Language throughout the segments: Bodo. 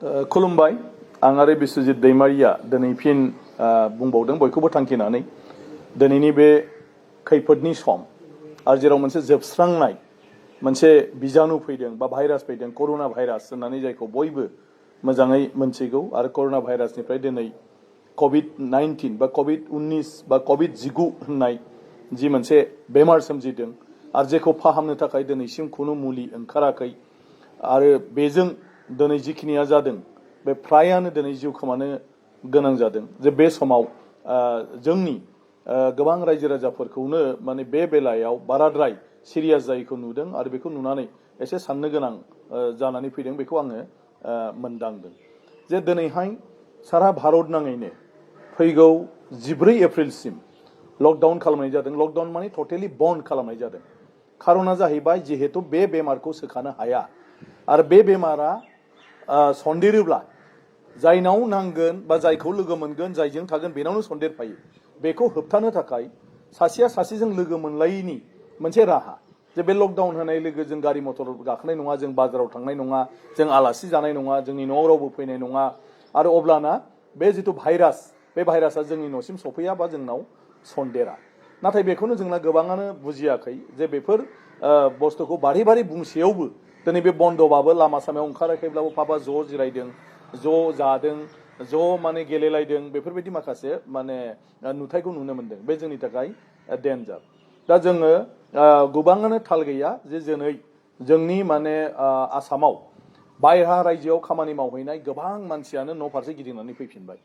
खुलुमबाय आं आरो बिस्वजित दैमारिया दिनै फिन बुंबावदों बयखौबो थांखिनानै दिनैनि बे खैफोदनि सम आरो जेराव मोनसे जोबस्रांनाय मोनसे बिजानु फैदों बा भाइरास फैदों कर'ना भाइरास होननानै जायखौ बयबो मोजाङै मोनथिगौ आरो कर'ना भाइरासनिफ्राय दिनै ट-19 बा कभिड-19 बा कभिड-19 होननाय जि मोनसे बेमार सोमजिदों आरो जेखौ फाहामनो थाखाय दिनैसिम खुनु मुलि ओंखाराखै आरो बेजों दिनै जिखिनिया जादों बे फ्रायानो दिनै जिउ खोमानो गोनां जादों जे बे समाव जोंनि गोबां रायजो राजाफोरखौनो माने बे बेलायाव बाराद्राय सिरियास जायैखौ नुदों आरो बेखौ नुनानै एसे साननो गोनां जानानै फैदों बेखौ आङो मोनदांदों जे दिनैहाय सारा भारत नाङैनो फैगौ 14 एप्रिलसिम लकडाउन खालामनाय जादों। लकडाउन माने टटेलि बन्द खालामनाय जादों। खारना जाहैबाय जिहेतु बे बेमारखौ सोखानो हाया आरो बे बेमारा सन्देरोब्ला जायनाव नांगोन बा जायखौ लोगो मोनगोन जायजों थागोन बेनावनो सन्देरफायो। बेखौ होबथानो थाखाय सासेया सासेजों लोगो मोनलायैनि मोनसे राहा जे बे लकडाउन होनाय लोगो जों गारि मटर गाखोनाय नङा, जों बाजाराव थांनाय नङा, जों आलासि जानाय नङा, जोंनि न'आव रावबो फैनाय नङा आरो अब्लाना बे जिथु भाइरास बे भाइरासआ जोंनि न'सिम सफैया बा जोंनाव सन्देरा। नाथाय बेखौनो जोंना गोबाङानो बुजियाखै जे बेफोर बुस्थुखौ बारे बारे बुंसेयावबो दिनै बे बन्दबाबो लामा सामायाव ओंखाराखैब्लाबो पापा ज' जिरायदों, ज' जादों, ज' माने गेलेलायदों, बेफोरबायदि माखासे माने नुथायखौ नुनो मोनदों। बे जोंनि थाखाय डेन्जार। दा जोङो गोबाङानो थाल गैया जे दिनै जोंनि माने आसामाव बायह्रा रायजोआव खामानि मावहैनाय गोबां मानसियानो न' फारसे गिदिंनानै फैफिनबाय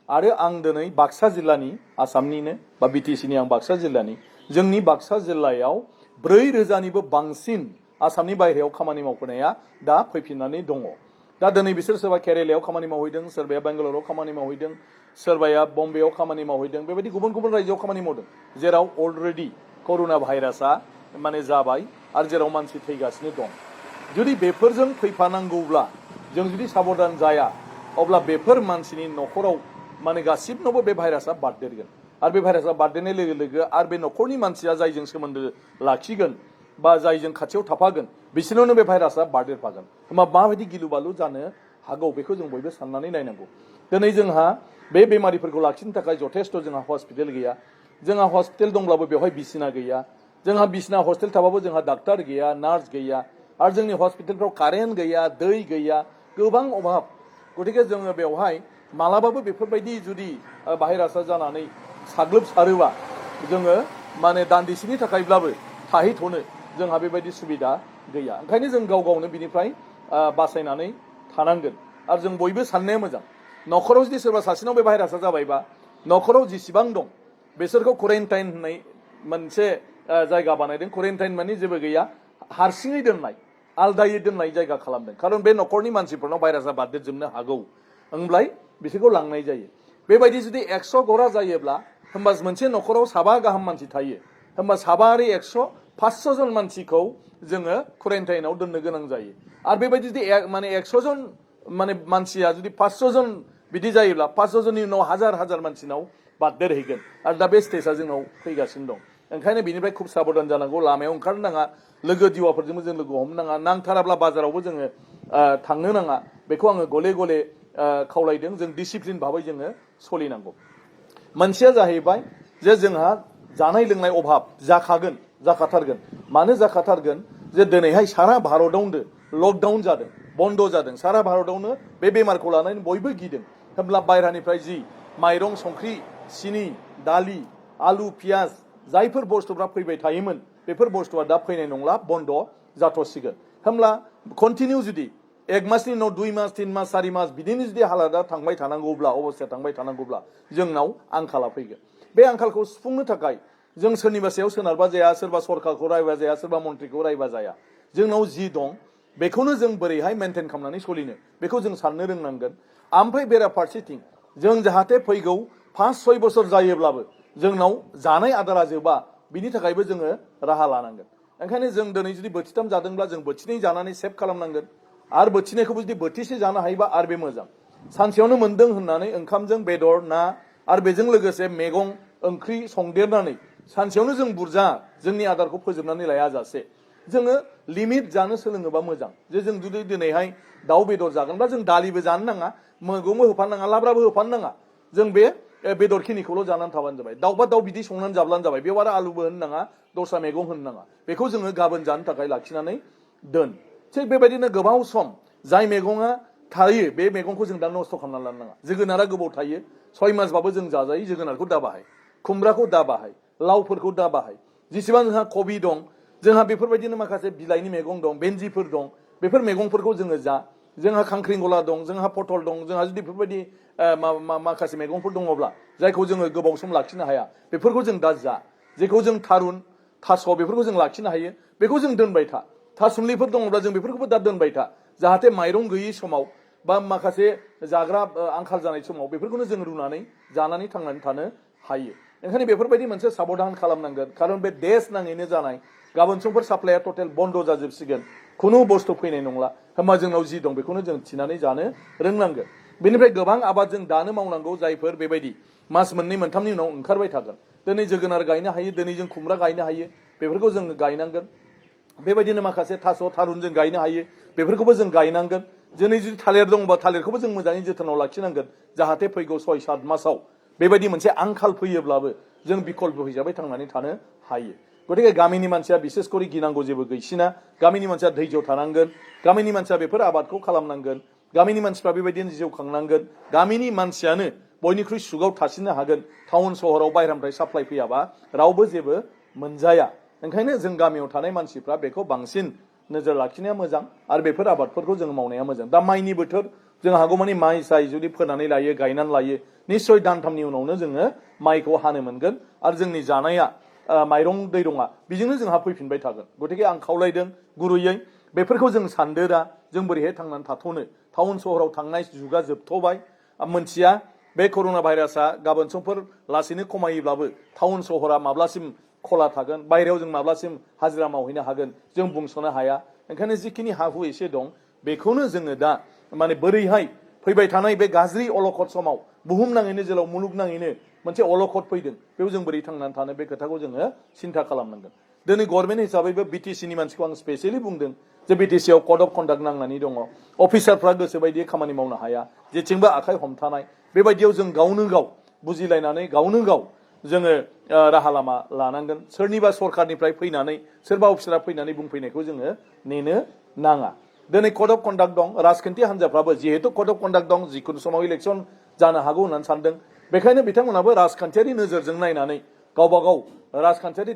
आरो आं दिनै बाक्सा जिल्लानि आसामनिनो बा बिटिसिनि आं बाक्सा जिल्लानि जोंनि बाक्सा जिल्लायाव 4,000निबो बांसिन आसामनि बायह्रायाव खामानि मावफैनाया दा फैफिननानै दङ। दा दिनै बिसोर सोरबा केरेलायाव खामानि मावहैदों, सोरबाया बेंगालराव खामानि मावहैदों, सोरबाया बम्बेआव खामानि मावहैदों, बेबायदि गुबुन गुबुन रायजोआव खामानि मावदों जेराव अलरेडि कर'ना भाइरासआ माने जाबाय आरो जेराव मानसि थैगासिनो दं। जुदि बेफोरजों फैफानांगौब्ला जों जुदि साबधान जाया अब्ला बेफोर मानसिनि न'खराव माने गासिबनावबो बे भाइरासआ बारदेरगोन आरो बे भाइरासआ बारदेरनाय लोगो लोगो आरो बे न'खरनि मानसिया जायजों सोमोन्दो लाखिगोन बा जायजों खाथियाव थाफागोन बिसोरनावनो बे भाइरासआ बारदेरफागोन। होमबा माबायदि गिलु बालु जानो हागौ बेखौ जों बयबो साननानै नायनांगौ। दिनै जोंहा बे बेमारिफोरखौ लाखिनो थाखाय जथेस्थ' जोंहा हस्पिटाल गैया। जोंहा हस्पिटाल दंब्लाबो बेवहाय बिसिना गैया। जोंहा बिसिना हस्पिटाल थाबाबो जोंहा डाक्टार गैया, नार्स गैया आरो जोंनि हस्पिटालफ्राव कारेन्ट गैया, दै गैया, गोबां अभाब। गतिके जोङो बेवहाय मालाबाबो बेफोरबायदि जुदि भाइरासआ जानानै साग्लोबसारोबा जोङो माने दान्दिसेनि थाखायब्लाबो थाहैथ'नो जोंहा बेबायदि सुबिदा गैया। ओंखायनो जों गाव गावनो बिनिफ्राय बासायनानै थानांगोन आरो जों बयबो साननाया मोजां। न'खराव जुदि सोरबा सासेनाव बे भाइरासआ जाबायबा न'खराव जेसेबां दं बिसोरखौ क्वारेन्टाइन होननाय मोनसे जायगा बानायदों। क्वारेन्टाइन माने जेबो गैया, हारसिङै दोननाय, आलदायै दोननाय जायगा खालामदों। खारन बे न'खरनि मानसिफोरनाव भाइरासआ बारदेरजोबनो हागौ होमब्लाय बिसोरखौ लांनाय जायो। बेबायदि जुदि 100 गरा जायोब्ला होमबा मोनसे न'खराव 7 गाहाम मानसि थायो। होमबा 7 आरो 100 500 जन मानसिखौ जोङो क्वारेन्टाइनाव दोननो गोनां जायो। आरो बेबायदि जुदि माने 100 जन माने मानसिया जुदि 500 जन बिदि जायोब्ला 500 जननि उनाव हाजार हाजार मानसिनाव बारदेरहैगोन आरो दा बे स्टेजआ जोंनाव फैगासिनो दं। ओंखायनो बिनिफ्राय खुब साबधान जानांगौ। लामायाव ओंखारनो नाङा, लोगो दिवाफोरजोंबो जों लोगो हमनो नाङा, नांथाराब्ला बाजारावबो जोङो थांनो नाङा। बेखौ आङो गले गले खावलायदों। जों डिसिप्लिन भाबै जोङो सोलिनांगौ। मोनसेया जाहैबाय जे जोंहा जानाय लोंनाय अभाब जाखाथारगोन। मानो जाखाथारगोन जे दिनैहाय सारा भारतआवनो लकडाउन जादों, बन्द जादों। सारा भारतआवनो बे बेमारखौ लानानै बयबो गिदों। होमब्ला बायह्रानिफ्राय जि माइरं, संख्रि, सिनि, दालि, आलु, पियाज जायफोर बुस्थुफ्रा फैबाय थायोमोन बेफोर बुस्थुआ दा फैनाय नंला, बन्द जाथ'सिगोन। होमब्ला कन्टिनिउ जुदि 1 मासनि उनाव 2 मास, 3 मास, 4 मास बिदिनो जुदि हालादा थांबाय थानांगौब्ला, अबस्थाया थांबाय थानांगौब्ला जोंनाव आंखाला फैगोन। बे आंखालखौ सुफुंनो थाखाय जों सोरनिबा सायाव सोनारबा जाया, सोरबा सरकारखौ रायबा जाया, सोरबा मन्थ्रिखौ रायबा जाया। जोंनाव जि दं बेखौनो जों बोरैहाय मेनटेन खालामनानै सोलिनो बेखौ जों साननो रोंनांगोन। ओमफ्राय बेराफारसेथिं जों जाहाथे फैगौ 5-6 बोसोर जायोब्लाबो जोंनाव जानाय आदारा जोबा बिनि थाखायबो जोङो राहा लानांगोन। ओंखायनो जों दिनै जुदि बोथिथाम जादोंब्ला जों बोथिनै जानानै सेभ खालामनांगोन आरो बोथिनैखौबो जुदि बोथिसे जानो हायोबा आरो बे मोजां। सानसेयावनो मोनदों होननानै ओंखामजों बेदर, ना आरो बेजों लोगोसे मैगं ओंख्रि संदेरनानै सानसेयावनो जों बुरजा जोंनि आदारखौ फोजोबनानै लाया जासे जोङो लिमिट जानो सोलोङोबा मोजां। जे जों जुदि दिनैहाय दाउ बेदर जागोनब्ला जों दालिबो जानो नाङा मैगंबो होफानो नाङा लाब्राबो होफानो नाङा जों बे बेदरखिनिखौल' जानानै थाबानो जाबाय दाउबा दाउ बिदि संनानै जाब्लानो जाबाय बेयाव आरो आलुबो होनो नाङा दस्रा मैगं होनो नाङा बेखौ जोङो गाबोन जानो थाखाय लाखिनानै दोन थिग बेबायदिनो गोबाव सम जाय मैगङा थायो बे मैगंखौ जों दा नस्थ' खालामनानै लानो नाङा जोगोनारा गोबाव थायो 6 मासबाबो जों जाजायो जोगोनारखौ दा बाहाय खुमब्राखौ दा बाहाय लावफोरखौ दा बाहाय जेसेबां जोंहा कबि दं जोंहा बेफोरबायदिनो माखासे बिलाइनि मैगं दं बेन्जिफोर दं बेफोर मैगंफोरखौ जोङो जा जोंहा खांख्रिंखला दं जोंहा पटल दं जोंहा जुदि बेफोरबायदि माखासे मैगंफोर दङब्ला जायखौ जोङो गोबाव सम लाखिनो हाया बेफोरखौ जों दा जा जेखौ जों थारुन थास' बेफोरखौ जों लाखिनो हायो बेखौ जों दोनबाय था थासुमलिफोर दङब्ला जों बेफोरखौबो दा दोनबाय था जाहाथे माइरं गैयै समाव बा माखासे जाग्रा आंखाल जानाय समाव बेफोरखौनो जों रुनानै जानानै थांनानै थानो हायो ओंखायनो बेफोरबायदि मोनसे साबधान खालामनांगोन खारन बे देश नाङैनो जानाय गाबोन समफोर साप्लाइया टटेल बन्द जाजोबसिगोन खुनु बुस्थु फैनाय नंला होमबा जोंनाव जि दं बेखौनो जों थिनानै जानो रोंनांगोन बेनिफ्राय गोबां आबाद जों दानो मावनांगौ जायफोर बेबायदि मास मोननै मोनथामनि उनाव ओंखारबाय थागोन दिनै जोगोनार गायनो हायो दिनै जों खुमब्रा गायनो हायो बेफोरखौ जों गायनांगोन बेबायदिनो माखासे थास' थारुन जों गायनो हायो बेफोरखौबो जों गायनांगोन दिनै जुदि थालिर दङबा थालिरखौबो जों मोजाङै जोथोनाव लाखिनांगोन जाहाथे फैगौ 6-7 मासाव बेबायदि मोनसे आंखाल फैयोब्लाबो जों बिकल्प हिसाबै थांनानै थानो हायो गतिके गामिनि मानसिया बिसेस करि गिनांगौ जेबो गैसिना गामिनि मानसिया धैर्य थानांगोन गामिनि मानसिया बेफोर आबादखौ खालामनांगोन गामिनि मानसिफ्रा बेबायदिनो जिउ खांनांगोन गामिनि मानसियानो बयनिख्रुइ सुगाव थासिननो हागोन टाउन सहराव बाहेरानिफ्राय साप्लाइ फैयाबा रावबो जेबो मोनजाया ओंखायनो जों गामियाव थानाय मानसिफ्रा बेखौ बांसिन नोजोर लाखिनाया मोजां आरो बेफोर आबादफोरखौ जों मावनाया मोजां दा माइनि बोथोर जों हागौमानि माइ साइ जुदि फोनानै लायो गायनानै लायो निश्चय दानथामनि उनावनो जोङो माइखौ हानो मोनगोन आरो जोंनि जानाया माइरं दैरङा बेजोंनो जोंहा फैफिनबाय थागोन गतिके आं खावलायदों गुरैयै बेफोरखौ जों सानदोरा जों बोरैहाय थांनानै थाथ'नो टाउन सहराव थांनाय जुगा जोबथ'बाय मोनथिया बे कर'ना भाइरासआ गाबोन समफोर लासैनो खमायोब्लाबो टाउन सहरा माब्लासिम खला थागोन बायरायाव जों माब्लासिम हाजिरा मावहैनो हागोन जों बुंस'नो हाया ओंखायनो जिखिनि हा हु एसे दं बेखौनो जोङो दा माने बोरैहाय फैबाय थानाय बे गाज्रि अलखद समाव बुहुमनाङैनो जेराव मुलुगनाङैनो मोनसे अलखद फैदों बेयाव जों बोरै थांनानै थानो बे खोथाखौ जोङो सिन्था खालामनांगोन दिनै गभर्नमेन्ट हिसाबैबो बिटिसिनि मानसिखौ आं स्पेसियेलि बुंदों जे बिटिसिआव कड अफ कन्डाक्ट नांनानै दङ अफिसारफ्रा गोसोबायदि खामानि मावनो हाया जेथिंबो आखाइ हमथानाय बेबायदियाव जों गावनो गाव बुजिलायनानै गावनो गाव जोङो राहा लामा लानांगोन सोरनिबा सरखारनिफ्राय फैनानै सोरबा अफिसारा फैनानै बुंफैनायखौ जोङो नेनो नाङा दिनै कड अफ कन्डाक्ट दं राजखान्थि हान्जाफ्राबो जिहेतु कड अफ कन्डाक्ट दं जिखुनु समाव इलेक्सन जानो हागौ होननानै सानदों बेखायनो बिथांमोनाबो राजखान्थियारि नोजोरजों नायनानै गावबा गाव राजखान्थियारि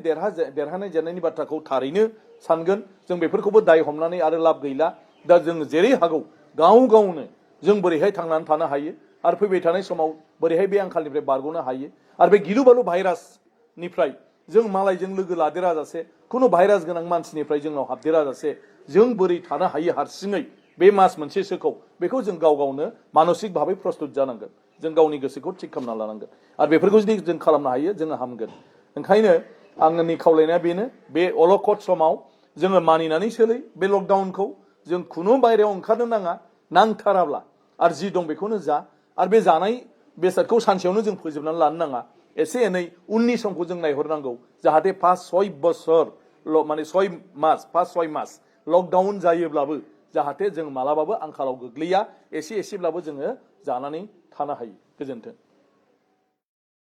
देरहानाय जेननायनि बाथ्राखौ थारैनो सानगोन जों बेफोरखौबो दाय हमनानै आरो लाब गैला दा जों जेरै हागौ गाव गावनो जों बोरैहाय थांनानै थानो हायो आरो फैबाय थानाय समाव बोरैहाय बे आंखालनिफ्राय बारग'नो हायो आरो बे गिलु बालु भाइरासनिफ्राय जों मालायजों लोगो लादेरा जासे खुनु भाइरास गोनां मानसिनिफ्राय जोंनाव हाबदेरा जासे जों बोरै थानो हायो हारसिङै बे मास मोनसेसोखौ बेखौ जों गाव गावनो मानसिक भाबै प्रस्तुत जानांगोन जों गावनि गोसोखौ थिग खालामना लानांगोन आरो बेफोरखौ जुदि जों खालामनो हायो जोङो हामगोन ओंखायनो आंनि खावलायनाया बेनो बे अलखद समाव जोङो मानिनानै सोलै बे लकडाउनखौ जों खुनु बायरायाव ओंखारनो नाङा नांथाराब्ला आरो जि दं बेखौनो जा आरो बे जानाय बेसादखौ सानसेयावनो जों फोजोबनानै लानो नाङा एसे एनै उननि समखौ जों नायहरनांगौ जाहाथे 5-6 बोसोर माने 5-6 मास लकडाउन जायोब्लाबो जाहाथे जों मालाबाबो आंखालाव गोग्लैया एसे एसेब्लाबो जोङो जानानै थानो हायो गोजोन्थों